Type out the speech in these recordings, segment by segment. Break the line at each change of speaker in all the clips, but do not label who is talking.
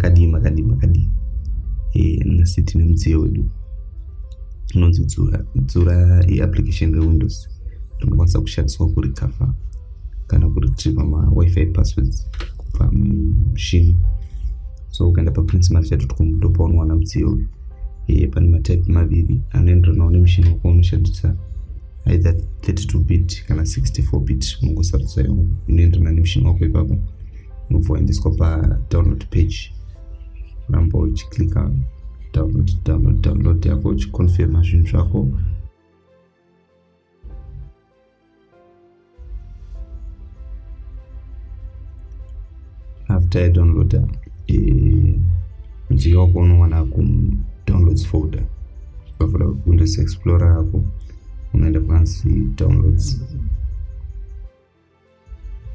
Makadii makadii makadii. Nhasi tine mudziyo wedu unonzi Dzura. Dzura iapplication reWindows rinokwanisa kushandiswa kurecover kana kuretriever maWi-Fi passwords kubva mumushini. So ukaenda paprinceMarisha.com ndopaunowana mudziyo uyu. Pane matype maviri anoenderanawo nemushini wako unoshandisa either 32 bit kana 64 bit, unongosarudza inoenderana nemushini wako ipapo. Unobva waendeswa padownload page, uramba uchiclicka download download download yako uchiconfirma zvinhu zvako. After yadownloada, mudziyo wako unowana kudownloads folder. Ukavhura Windows Explorer yako, unoenda pakanzi downloads,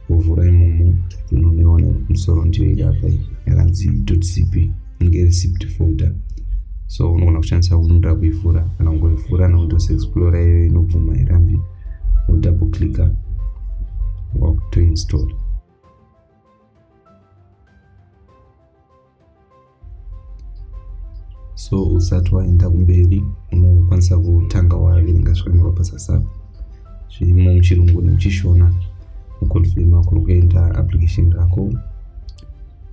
wovhura imomo, unoiona iri kumusoro, ndiyo iri apa iyi yakanzi .zip, inenge iri zipped folder. So unogona kushandisa WinRAR kuivhura kana kungoivhura neWindows Explorer iyoyo, inobvuma irambi. Wodouble clicka, wakutoinstall. So usati waenda kumberi, unokwanisa kutanga waverenga zvakanyorwa pazasi apa, zvirimo muChirungu nemuChishona. Uconfirma kuri kuenda application rako,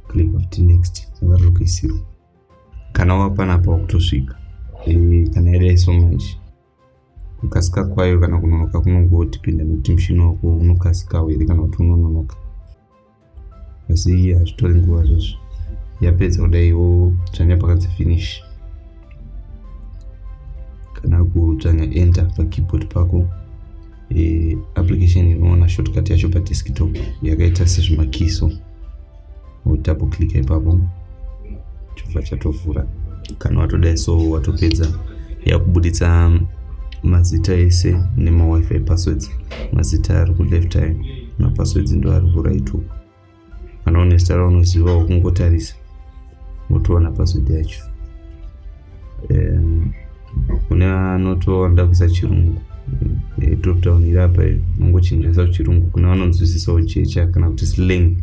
click futi next sanga riri kuisirwa. Kana wapanapa wakutosvika. Kana yadai so manje, kukasika kwayo kana kunonoka kunongodependa nekuti mushini wako unokasikawo here kana kuti unononoka, asi hazvitori nguva zvazvo. Yapedza kudai, wodzvanya pakanzi finish kana kudzvanya enter pakeyboard pako. Application inoona shortcut yacho padesktop yakaita sezvimakiso, wodouble clicka ipapo, chobva chatovhura. Kana watodai so, watopedza, yakubuditsa mazita ese nemaWi-Fi passwords. Mazita ari kuleft ayo, mapasswords ndo ari kuright uku. Kana une zita raunozivawo, kungotarisa wotoona password yacho. Kune anotoda kuisa Chirungu, drop down iri apa unongochinjisa kuChirungu. Kune vanonzwisisawo jecha kana kuti slang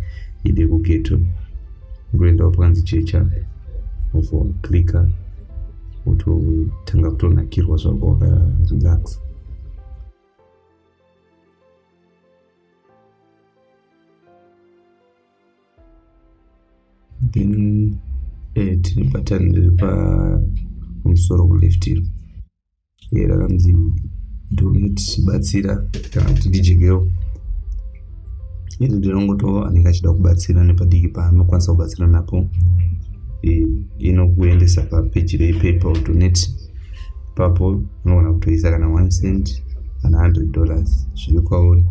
ide kughetto, ngoendawo pakanzi jecha, wobva waclicka, wototanga kutonakirwa zvako wakarelaxa. Then tine button riri pamusoro kuleft iro, rakanzi donate, batsira kana kuti DJ Girl. Iri ndinongotiwo anenge achida kubatsira nepadiki paanokwanisa kubatsira napo. Inokuendesa papeji rePayPal donate. Ipapo unogona kutoisa kana 1 cent kana $100, zviri kwauri.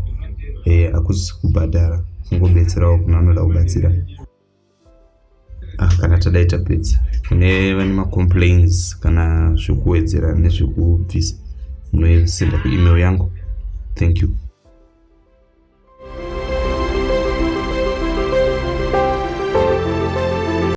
Hakusi kubhadhara, kungobetserawo kune anoda kubatsira. Kana tadai tapedza, kune vane macomplains kana zvekuwedzera nezvekubvisa, munosenda kuemail yangu. Thank you.